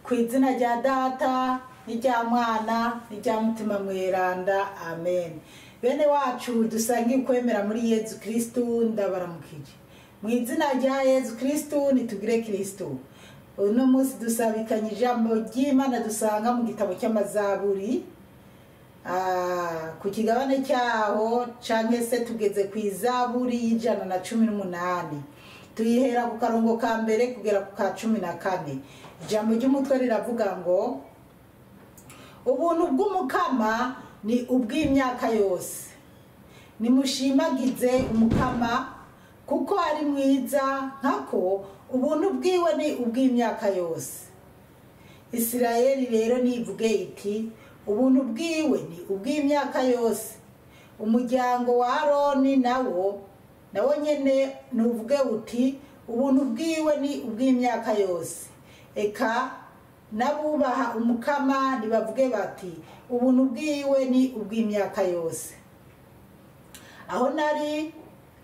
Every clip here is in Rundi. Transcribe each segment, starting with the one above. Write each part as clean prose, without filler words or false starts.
Ku izina rya Data n'irya Mwana n'irya Mutima Mweranda, amen. Bene wacu dusangiye ukwemera muri Yezu Kristu, ndabaramukije mu izina rya Yezu Kristu. Nitugire Kristu. Uno munsi dusabikanye ijambo ry'Imana dusanga mu gitabo cy'Amazaburi, ku kigabane cyaho canke se tugeze ku izaburi y'118. Tuyihera ku karongo ka mbere kugera ku ka 14. Ijambo ry'umutwe riravuga ngo: ubuntu bw'Umukama ni ubw'imyaka yose. Nimushimagize Umukama kuko ari mwiza, nkako ubuntu bwiwe ni ubw'imyaka yose. Isirayeli rero nivuge iti: ubuntu bwiwe ni ubw'imyaka yose. Umuryango wa Aroni nawo nyene nuvuge uti: ubuntu bwiwe ni ubw'imyaka yose. Eka n'abubaha Umukama nibavuge bati: ubuntu bwiwe ni ubw'imyaka yose. Aho nari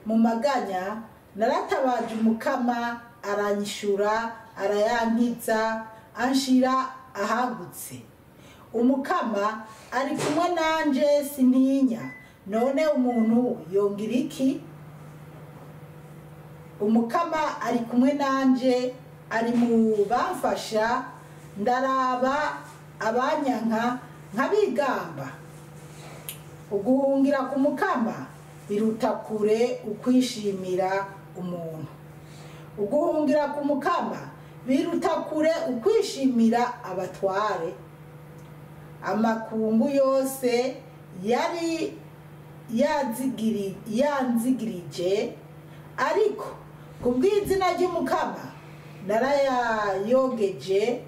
mu maganya naratabaje Umukama, aranyishura, arayankiza, anshira ahagutse. Umukama ari kumwe nanje, sintinya. None umuntu yongira iki? Umukama ari kumwe nanje, ari mu bamfasha. Ndaraba abanyanka nkabigamba. Uguhungira ku Mukama biruta kure ukwishimira umuntu. Uguhungira ku Mukama biruta kure ukwishimira abatware. Amakungu yose yari yanzigirije, ariko kubw'izina ry'Umukama narayayogeje.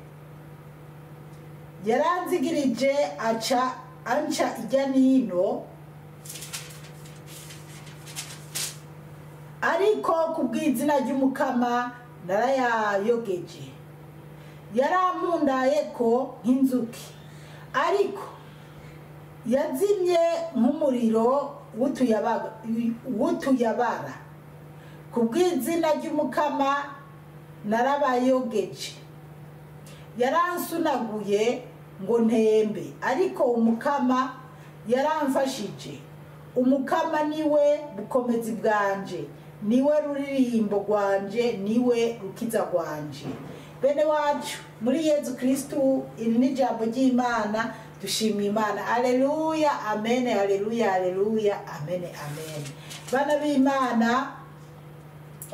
Yaranzigirije, aca anca ijya nino, ariko kubw'izina ry'Umukama narayayogeje. Yarampundaye ko nk'inzuki, ariko yazimye nk'umuriro w'utuyabara. Kubw'izina ry'Umukama narabayogeje. Yaransunaguye ngo ntembe, ariko Umukama yaramfashije. Umukama niwe bukomezi bwanje, niwe ruririmbo rwanje, niwe rukiza rwanje. Bene wacu muri Yezu Kristu, iri ni ijambo ry'Imana. Dushima Imana. Aleluya, amen, aleluya, aleluya, amen, amen. Bana b'Imana,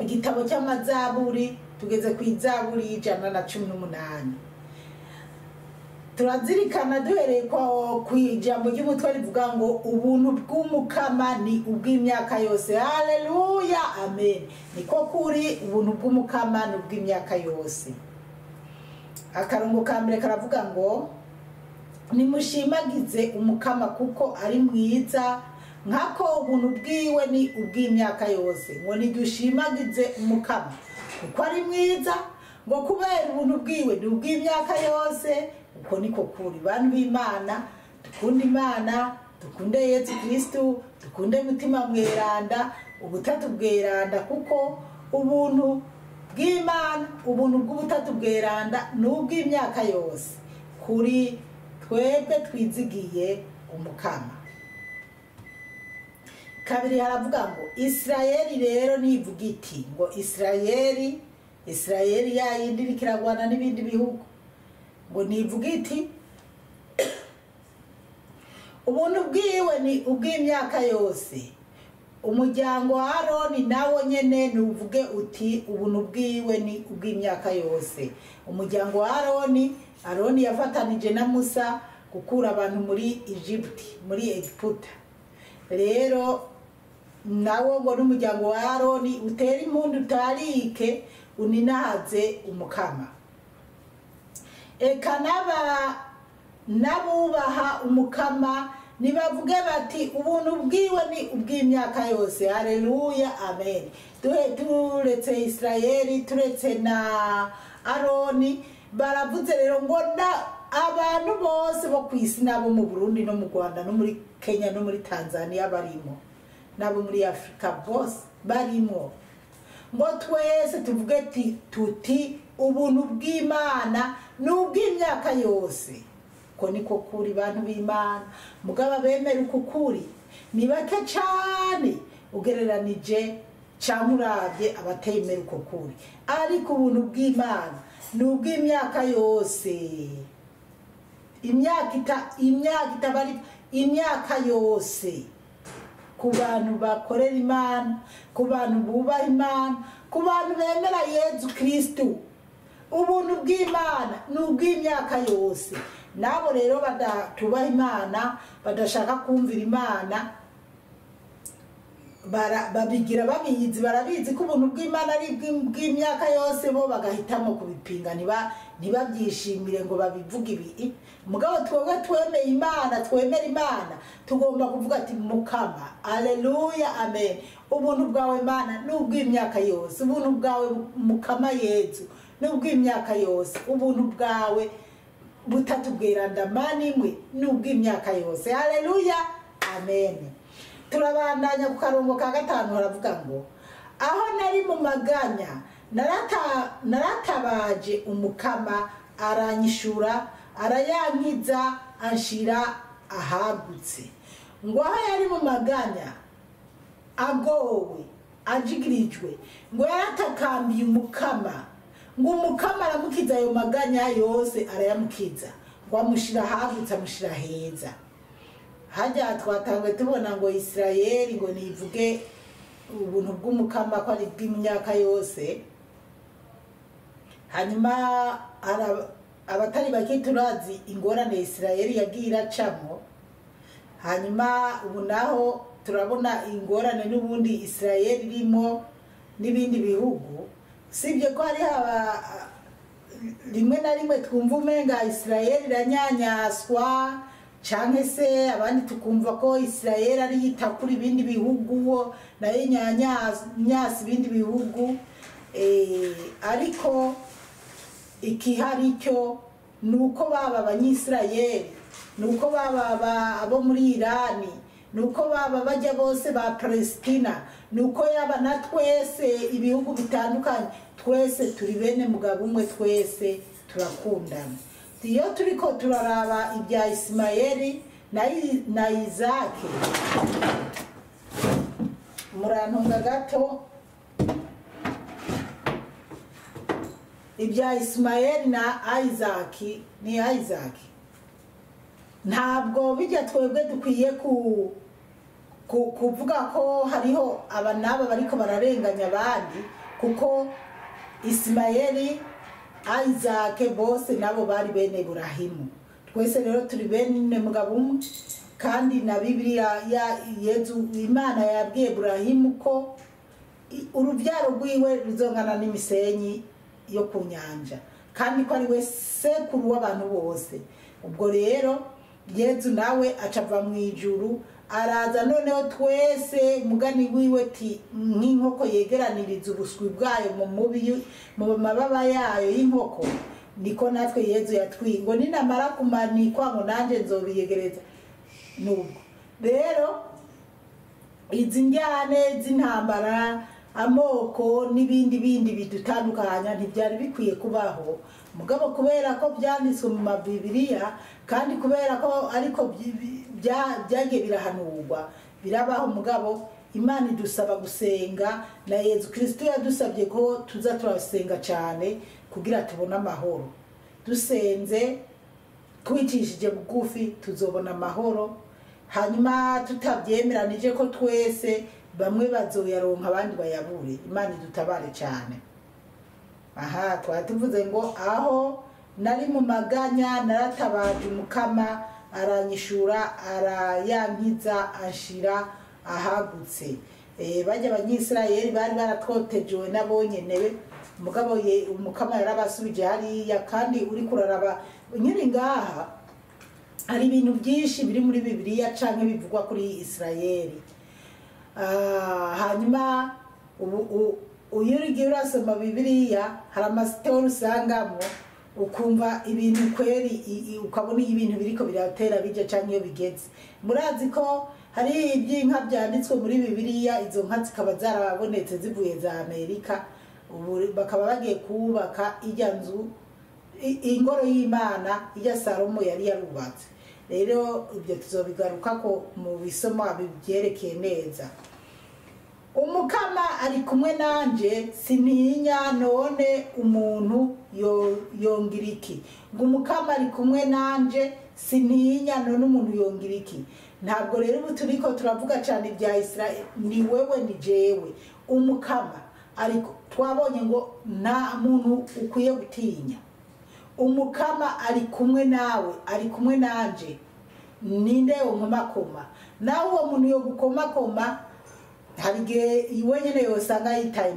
igitabo cy'Amazaburi, tugeze ku izaburi y'118. Turazirikana duhereye ku ijambo ry'umutwe rivuga ngo: ubuntu bw'Umukama ni ubw'imyaka yose. Haleluya, amen. Niko kuri, ubuntu bw'Umukama ni ubw'imyaka yose. Akarongo ka mbere karavuga ngo: nimushimagize Umukama kuko ari mwiza, nkako ubuntu bwiwe ni ubw'imyaka yose. Ngo nidushimagize Umukama kuko ari mwiza, ngo kubera ubuntu bwiwe ni ubw'imyaka yose. Uko niko kuri. Bantu b'Imana, dukunde Imana, dukunde Yezu Kristu, dukunde Mutima Mweranda, ubutatu bweranda, kuko ubuntu bw'Imana, ubuntu bw'ubutatu bweranda ni ubw'imyaka yose kuri twebwe twizigiye Umukama. Kabiri haravuga ngo: Isirayeli rero nivuga iti, ngo Isirayeli, Isirayeli yayindi iriko iragwana n'ibindi bihugu, ngo nivuga iti: ubuntu bwiwe ni ubw'imyaka yose. Umuryango wa Aroni nawo nyene nuvuge uti: ubuntu bwiwe ni ubw'imyaka yose. Umuryango wa Aroni, Aroni yafatanije na Musa gukura abantu muri Egypt, muri Egiputa. Rero nawo ngo n'umuryango wa Aroni utera impundu, utarike, uninahaze Umukama. Eka n'abubaha Umukama nibavuge bati: ubuntu bwiwe ni ubw'imyaka yose. Haleluya, amen. Turetse Isirayeli, turetse na Aroni, baravuze rero ngo na abantu bose bo ku isi, nabo mu Burundi no mu Rwanda no muri Kenya no muri Tanzania barimo, nabo muri Afrika bose barimo, ngo twese tuvuge tuti: ubuntu bw'Imana ni ubw'imyaka yose. Ko niko kuri, bantu b'Imana. Mugabo bemera uku kuri ni bake cane ugereranije canke uravye abatemera uko kuri. Ariko ubuntu bw'Imana ni ubw'imyaka yose, imyaka itabari, imyaka yose, ku bantu bakorera Imana, ku bantu bubaha Imana, ku bantu bemera Yezu Kristu. Ubuntu bw'Imana ni ubw'imyaka yose. Nabo rero badatubaha Imana, badashaka kumvira Imana, babigira babizi, barabizi ko ubuntu bw'Imana ari bw'imyaka yose, bo bagahitamo kubipinga, ntibabyishimire ngo babivuge ibi. Mugabo twebwe twemeye Imana, twemera Imana, tugomba kuvuga ati Mukama, aleluya, amen. Ubuntu bwawe Mana ni ubw'imyaka yose, ubuntu bwawe Mukama Yezu ni ubw'imyaka yose, ubuntu bwawe butatubwira ndamani imwe ni ubw'imyaka yose. Haleluya, amen. Turabandanya ku karongo ka 5, haravuga ngo aho nari mu maganya naratabaje Umukama, aranyishura, arayankiza, anshira ahagutse. Ngo aho yari mu maganya agowe, ajigirijwe, ngo yaratakambiye Umukama, ngo Umukama aramukiza ayo maganya yose, arayamukiza, ngo amushira ahagutse, amushira heza. Hajya twatangwe tubona ngo Isirayeli ngo nivuge ubuntu bw'Umukama ko ari bw'imyaka yose. Hanyuma abatari bake turazi ingorane Isirayeli yagiye iracamo. Hanyuma ubu naho turabona ingorane n'ubundi Isirayeli irimo n'ibindi bihugu. Sibye ko hari rimwe na rimwe twumva umenga Isirayeli iranyanyaswa, canke se abandi tukumva ko Isirayeli ari yitakura ibindi bihugu, nayo nyanyasa ibindi bihugu. Ariko ikihari cyo nuko baba abanyisirayeli, nuko baba abo muri Irani, nuko baba bajya bose ba Palestina, nuko yaba na twese ibihugu bitandukanye, twese turi bene mugabo umwe, twese turakundana. Iyo turiko turaraba ibya Isimayeli na Izaki, murantunga gato, ibya Isimayeli na Izaki ni Izaki, ntabwo bijya twebwe dukwiye kuvuga ko hariho aba n'aba bariko bararenganya abandi, kuko Isimayeli, Isaac bose nabo bari bene Burahimu. Twese rero turi bene mugabo umwe, kandi na Bibiliya ya Yezu Imana yabwiye Burahimu ko urubyaro rwiwe ruzongana n'imisenyi yo ku nyanja, kandi ko ari we sekuru w'abantu bose. Ubwo rero Yezu nawe acava mu ijuru araza, noneho twese mugani wiwe ti nk'inkoko yegeraniriza ubuswi bwayo mu mubi mu mababa yayo y'inkoko, niko natwe Yezu yatwiye ngo ninamara kumanikwa ngo nanje nzobiyegereza. Nubwo rero izi njyane z'intambara, amoko n'ibindi bindi bidutandukanya ntibyari bikwiye kubaho. Mugabo kubera ko byanditswe mu Bibiliya, kandi kubera ko ariko byagiye birahanurwa, birabaho. Mugabo Imana idusaba gusenga, na Yezu Kristo yadusabye ko tuza turasenga cyane kugira tubone amahoro. Dusenze twicishije bugufi tuzobona amahoro. Hanyuma tutabyemeranije ko twese bamwe bazoyaronka abandi bayabure. Imana idutabare cyane. Aha twari tuvuze ngo aho nari mu maganya naratabaje Umukama, aranyishura, arayankiza, anshira ahagutse. Bajya abanyisirayeli bari baratwotejewe nabonyene, mugabo ye Umukama yarabasubije hariya. Kandi uri kuraraba nyiri ngaha hari ibintu byinshi biri muri Bibiliya canke bivugwa kuri Isirayeli. Hanyuma uyu ugiye urasoma Bibiliya hari amasitori usangamo ukumva ibintu kweri, ukabona ibintu biriko biratera bija canke iyo bigeze. Murazi ko hari iby'inka byanditswe muri Bibiliya, izo nka zikaba zarabonetse zivuye za Amerika, ubu bakaba bagiye kubaka ijya nzu Ingoro y'Imana ya Salomo yari yarubatse. Rero ibyo tuzobigaruka ko mu bisomo bibyerekeye neza. Umukama ari kumwe nanje sintinya, none umuntu yongira iki? Ngo umukama ari kumwe nanje sintinya, none umuntu yongira iki? Ntabwo rero ubu turiko turavuga cyane ibya Israel, ni wewe ni jewe. Umukama ariko twabonye ngo nta muntu ukwiye gutinya. Umukama ari kumwe nawe, ari kumwe nanje, ninde unkomakoma? Nawe uwo muntu yo gukomakoma, hari igihe wenyine yosanga yitaye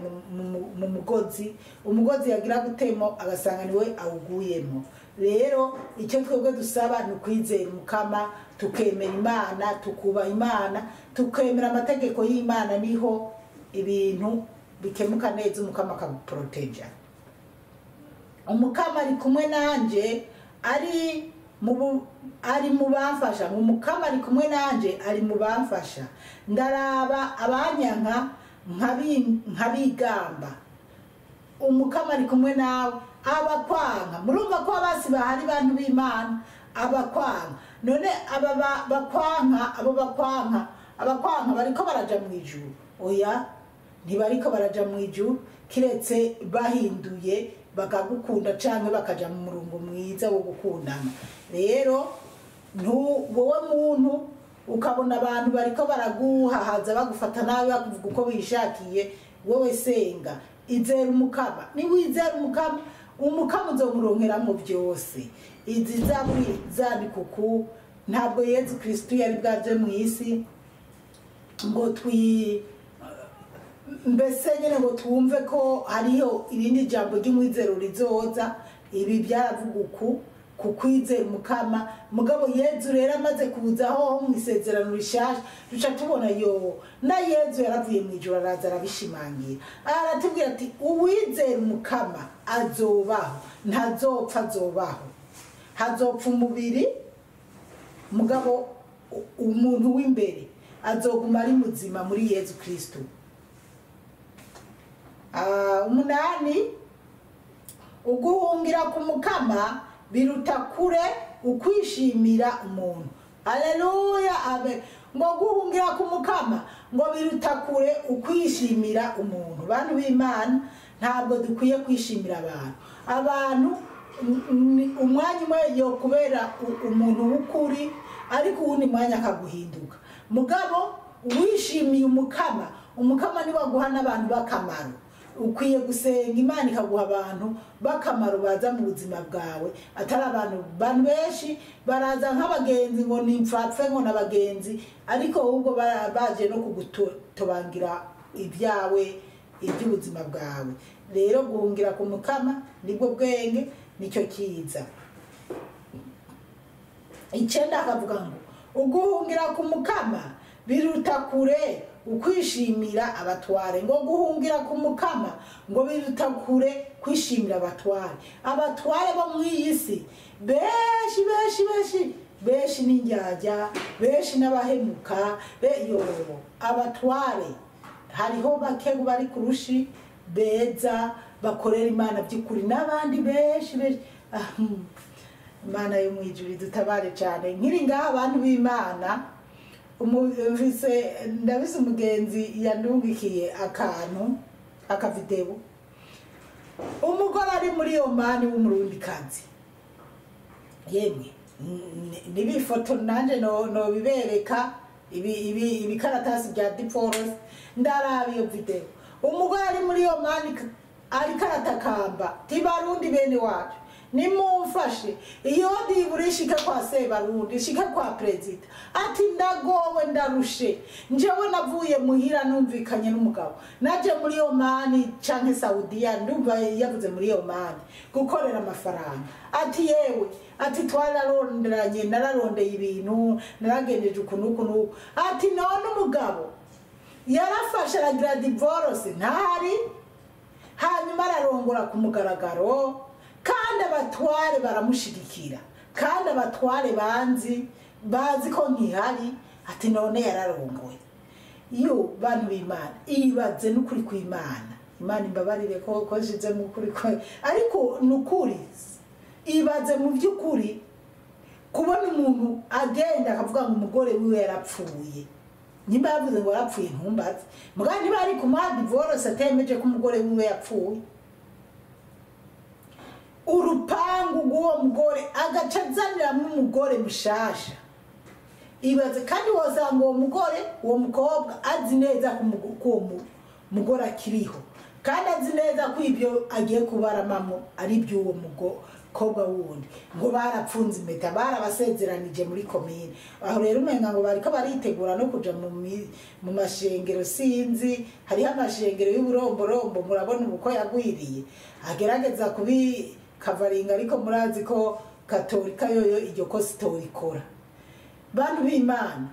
mu mugozi, umugozi yagira gutemo agasanga niwe awuguyemo. Rero icyo twebwe dusaba ni ukwizera umukama, tukemera Imana, tukubaha Imana, tukemera amategeko y'Imana, niho ibintu bikemuka neza, umukama akaguproteja. Umukama ari kumwe nanje, ari mu bamfasha. Umukama ari kumwe nanje, ari mu bamfasha. Ndaraba abanyanka nkabigamba. Umukama ari kumwe nawe, abakwanka. Murumva ko abasi bahari, bantu b'Imana, abakwanka. None aba bakwanka, abo bakwanka, abakwanka bariko baraja mu ijuru? Oya, ntibariko baraja mu ijuru, kiretse bahinduye bakagukunda canke bakaja mu murongo mwiza wo gukundana. Rero wowe muntu ukabona abantu bariko baraguhahaza, bagufata nabi, bakuvuga uko bishakiye, wowe senga, izera umukama. Niwizera umukama, umukama uzomuronkeramo byose. Izi zaburi zandika uku, ntabwo Yezu Kristu yari bwaje mu isi ngo twi mbese nyine ngo twumve ko hariho irindi jambo ry'umwizero rizoza. Ibi byaravuga uku ku kwizera umukama. Mugabo Yezu rero amaze kuzaho mu isezerano rishasha, duca tubona yo na Yezu yaravuye mu ijuru, araza arabishimangira, aratubwira ati uwizera umukama azobaho, ntazopfa, azobaho. Hazopfa umubiri, mugabo umuntu w'imbere azoguma ari muzima muri Yezu Kristo. 8, uguhungira ku mukama biruta kure ukwishimira umuntu. Haleluya, amen. Ngo guhungira ku mukama ngo biruta kure ukwishimira umuntu. Bantu b'Imana, ntabwo dukwiye kwishimira abantu. Abantu umwanya umwe yo kubera umuntu w'ukuri, ariko uwundi mwanya akaguhinduka. Mugabo wishimiye umukama, umukama niwe aguha n'abantu b'akamaro. Ukwiye gusenga Imana ikaguha abantu b'akamaro baza mu buzima bwawe, atari abantu benshi baraza nk'abagenzi ngo ni mfapfe ngo n'abagenzi, ariko ahubwo baje no kugutobangira ibyawe, iby'ubuzima bwawe. Rero guhungira ku mukama nibwo bwenge, nicyo kiza. 9 akavuga ngo uguhungira ku mukama biruta kure ukwishimira abatware. Ngo guhungira ku mukama ngo biruta kure kwishimira abatware. Abatware bo mu iyi si benshi benshi benshi benshi n'indyarya, benshi n'abahemuka. Abatware hariho bake bari kurushi beza bakorera Imana by'ukuri, n'abandi benshi benshi. Imana yo mu ijuru idutabare cyane. Nkiri ngaha abantu b'Imana, mvise ndabise umugenzi yandungikiye akantu akavideo, umugore ari muri Omani w'umurundikazi. Yemwe nibifoto nanje no bibereka ibikaratasi bya divorce. Ndaraba iyo video, umugore ari muri Omani ariko aratakamba tibarundi bene wacu nimumfashe, iyo ndiburishika kwa Sebarundi, shika kwa president, ati ndagowe ndarushe, njewe navuye muhira numvikanye n'umugabo, naje muri Omani canke Saudiya, ndumva yavuze muri Omani gukorera amafaranga. Ati yewe, ati twararonderanye, nararondeye ibintu, naragendeje ukuntu ukuntu. Ati none umugabo yarafashe aragira divorce ntari, hanyuma ararongora ku mugaragaro, kandi abatware baramushigikira, kandi abatware banzi bazi ko nkihari. Ati none yararongoye. Yo bantu b'Imana, ibaze n'ukuri kw'Imana. Imana imbabarire ko nshize mu kuri ko, ariko nukuri Ibaze mu by'ukuri kubona umuntu agenda akavuga ngo umugore wiwe yarapfuye. Nimba yavuze ngo yarapfuye ntumbaze, mugabo niba ari kumuha divorce atemeje ko umugore wiwe yapfuye, urupangu rw'uwo mugore agaca azaniramwo umugore mushasha. Ibaze kandi wosanga uwo mugore, uwo mukobwa azi neza ko uwo mugore akiriho, kandi azi neza ko ibyo agiye kubaramamo ari iby'uwo mukobwa wundi, ngo barapfunze impeta, barabasezeranije muri komine. Aho rero umenga ngo bariko baritegura no kuja mu mashengero, sinzi hariho amashengero y'uburomborombo, murabona uko yagwiriye, agerageza kubikavaringa, ariko murazi ko katolika yoyo iryo kosa itorikora. Bantu b'Imana,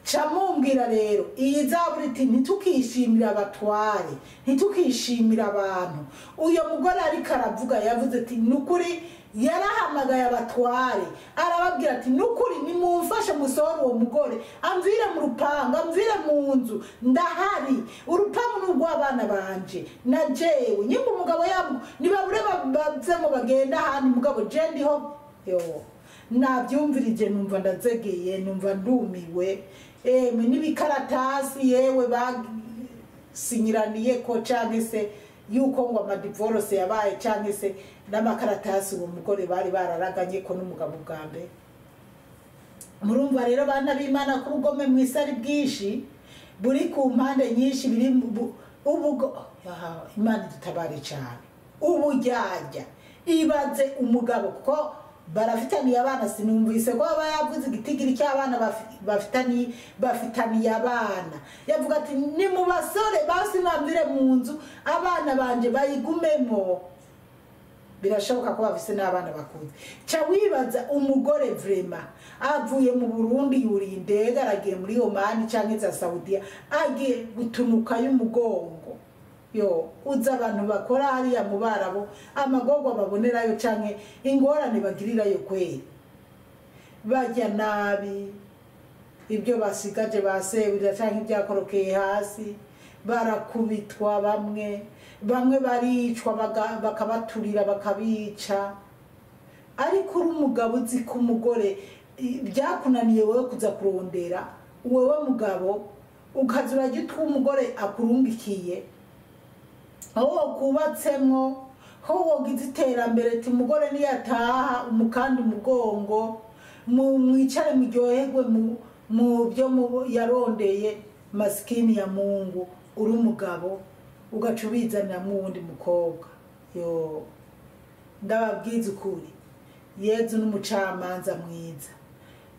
ca mumbwira rero iyi zaburi iti ntitukishimira abatware, ntitukishimira abantu. Uyo mugore ariko aravuga yavuze ati nukuri, yarahamagaye abatware arababwira ati nukuri nimumfashe musohore uwo mugore, amvire mu rupangu, amvire mu nzu, ndahari, urupangu ni urw'abana banje na jewe, nyimba umugabo yabo nibabure bavemo bagenda ahandi, mugabo je ndiho. Yo nabyumvirije numva ndazegeye, numva ndumiwe. Emwe n'ibikaratasi yewe basinyiraniye ko canke se yuko ngo amadivorce yabaye, canke se n'amakaratasi uwo mugore bari bararaganye ko n'umugabo bwa mbere. Murumva rero bana b'Imana ko ubugome mw'isi ari bwinshi, buri ku mpande nyinshi, biri ubugo. Imana idutabare cane. Uburyarya, ibaze umugabo kuko barafitaniye abana, sinumvise ko aba yavuze igitigiri cy'abana bafitaniye abana, yavuga ati ni mu basore basi mwamvire mu nzu abana banje bayigumemo. Birashoboka ko bafise n'abana bakuze. Ca wibaza umugore vrema avuye mu Burundi, yuriye indege aragiye muri Oman canke za Saudiya, agiye gutunuka y'umugongo. Yo uza abantu bakora hariya mu Barabo, amagorwa babonerayo canke ingorane bagirirayo kweri, bajya nabi, ibyo basigaje basebura canke ibyakorokeye hasi, barakubitwa, bamwe bamwe baricwa, bakabaturira bakabica. Ariko uri umugabo uzi ko umugore byakunaniye wowe kuza kurondera, wewe mugabo ukaza urajya utwa umugore akurungikiye, aho wakubatsemwo, aho wogize iterambere, ati umugore niyataha umukanda umugongo, mwicare muryoherwe mu byo yarondeye. Masikini ya Mungu, uri umugabo ugaca ubizaniramwo uwundi mukobwa. Yo ndababwiza ukuri, Yezu n'umucamanza mwiza.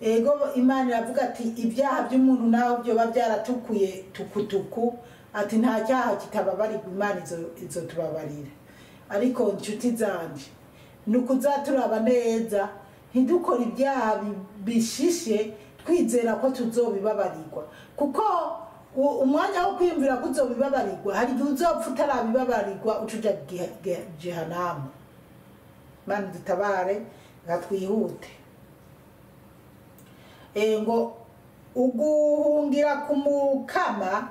Ego Imana iravuga ati ibyaha by'umuntu naho byoba byaratukuye tukutuku, ati nta cyaha kitababarirwa, Imana izotubabarira. Ariko nshuti zanje, ni ukuzaturaba neza, ntidukore ibyaha bishishe twizera ko tuzobibabarirwa, kuko umwanya wo kwiyumvira ko uzobibabarirwa, hari igihe uzopfa utarabibabarirwa, uca uja jehanamu. Mana dutabare, reka twihute. Ngo uguhungira ku mukama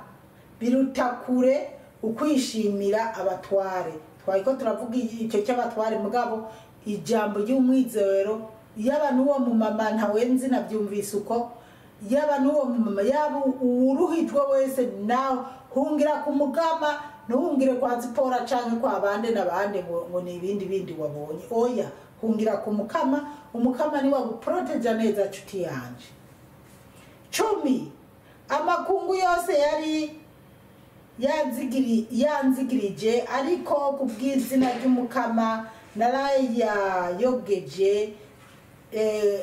biruta kure ukwishimira abatware. Twariko turavuga icyo cy'abatware, mugabo ijambo ry'umwizero, yaba n'uwo mumama ntawe nzi nabyumvise uko, yaba n'uwo mumama, yaba uwuruhijwe wese, nawe hungira ku mukama, ntuhungire kwa Zipora canke kwa bande na bande ngo ni ibindi bindi wabonye. Oya, hungira ku mukama, umukama ni waguproteja neza nshuti yanje. 10 amakungu yose yari yanzigirije, ariko kubw'izina ry'umukama narayayogeje.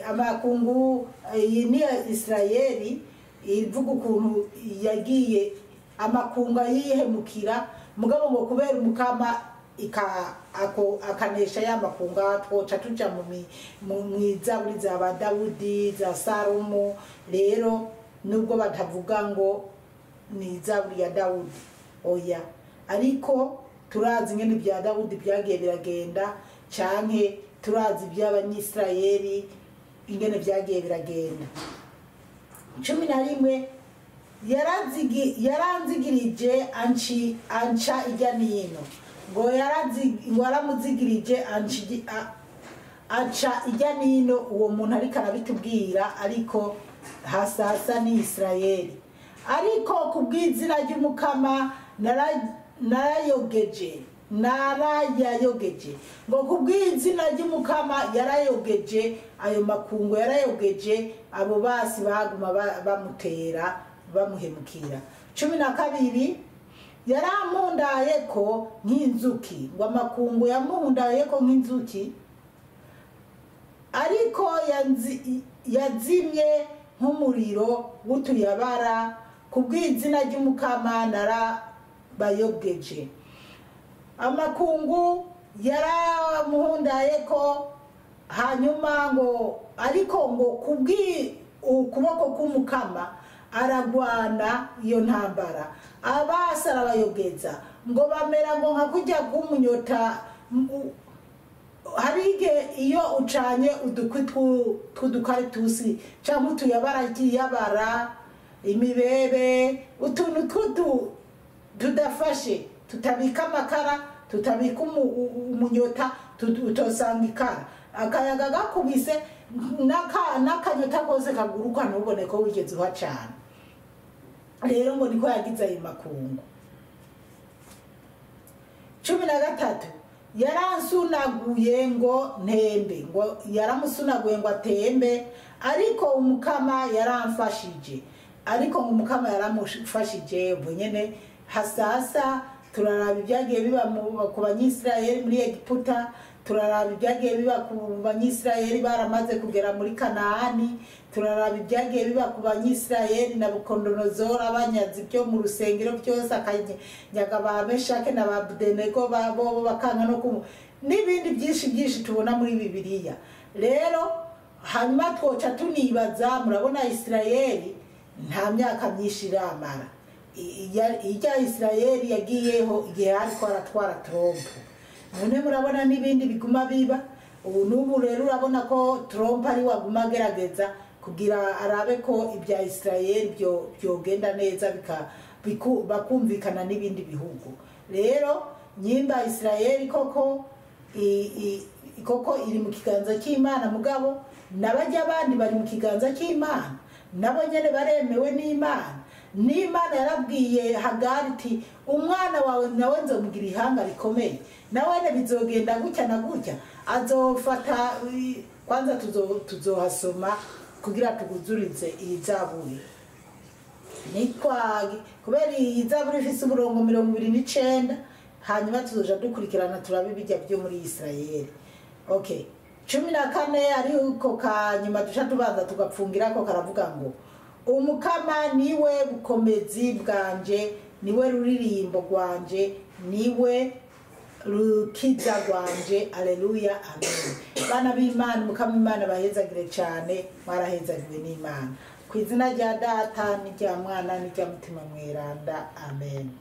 Amakungu iyi ni Israeli ivuga ukuntu yagiye amakungu yihemukira, mugabo ngo kubera umukama akanesha ya makunga, twoca tuja mu mwizaburi za ba Dawudi, za Salomo. Rero nubwo batavuga ngo ni zaburi ya Dawudi, oya, ariko turazi ngene bya Dawudi byagiye biragenda, canke turazi iby'Abanyisirayeli ingene byagiye biragenda. 11 yaranzigirije anca ijya nino, ngo yaramuzigirije Aca ijya nino uwo muntu ariko arabitubwira, ariko hasasa ni Isirayeli. Ariko ku bw'izina ry'Umukama narayogeje, narayayogeje. Ngo ku bw'izina ry'Umukama yarayogeje ayo makungu, yarayogeje abo basi baguma bamutera bamuhemukira. 12 yarampundaye ko nk'inzuki, ngo amakungu yamuhundaye ko nk'inzuki, ariko yazimye nk'umuriro w'utuyabara. Ku bw'izina ry'Umukama narabayogeje. Amakungu yaramuhundaye ko, hanyuma ngo ariko ngo kubw'ukuboko k'Umukama aragwana iyo ntambara, abasi arabayogeza, ngo bamera ngo nka kujya k'umunyota. Hari igihe iyo ucanye udukwi tw'udukaritusi cyangwa utuyabara ryiyabara, imibebe, utuntu tw'utu tudafashe, tutabika amakara, tutabika umunyota, utosanga ikara, akayaga gakubise n'akanyota kose kaguruka ntubone ko wigeze uhacana. Rero ngo niko yagize ayo makungu. 13 yaransunaguye ngo ntembe, ngo yaramusunaguye ngo atembe, ariko Umukama yaramfashije. Ariko ngo Umukama yaramufashije. Ubwo nyene hasasa turaraba ibyagiye biba ku Banyisirayeli muri Egiputa, turaraba ibyagiye biba ku Banyisirayeli baramaze kugera muri Kanaani, turaraba ibyagiye biba ku Banyisirayeli Nabukodonozora banyaze ibyo mu rusengero byose, akanyaga ba Meshake na ba Abedenego bo bakanga no ku n'ibindi byinshi byinshi tubona muri Bibiliya. Rero hanyuma twoca tunibaza, murabona Isirayeli nta myaka myinshi iramara. Ijya Isirayeli yagiyeho igihe ariko aratwara Trump. None murabona n'ibindi biguma biba ubu n'ubu. Rero urabona ko Trump ari waguma agerageza kugira arabe ko ibya Isirayeli byogenda neza, bakumvikana n'ibindi bihugu. Rero nyimba Isirayeli koko koko iri mu kiganza cy'Imana, mugabo n'abajya abandi bari mu kiganza cy'Imana, nabo nyene baremewe n'Imana. N'Imana yarabwiye Hagari iti umwana wawe nawe nzomugira ihanga rikomeye, nawe bizogenda gutya na gutya, azofata. Kwanza tuzohasoma kugira tuguzurize iyi zaburi, nikwagi kubera iyi zaburi ifise umurongo 29, hanyuma tuzoja dukurikirana turabe ibijya byo muri Isirayeli. Okay, 14 ariko kanyuma duca tubanza tugapfungirako, karavuga ngo Umukama niwe bukomezi bwanje, niwe ruririmbo rwanje, niwe rukiza rwanje. Aleluya, amen. Bana b'Imana, Umukama Imana bahezagire cyane, mwarahezagiwe n'Imana. Ku izina rya Data n'irya Mwana n'irya Mutima Mweranda, amen.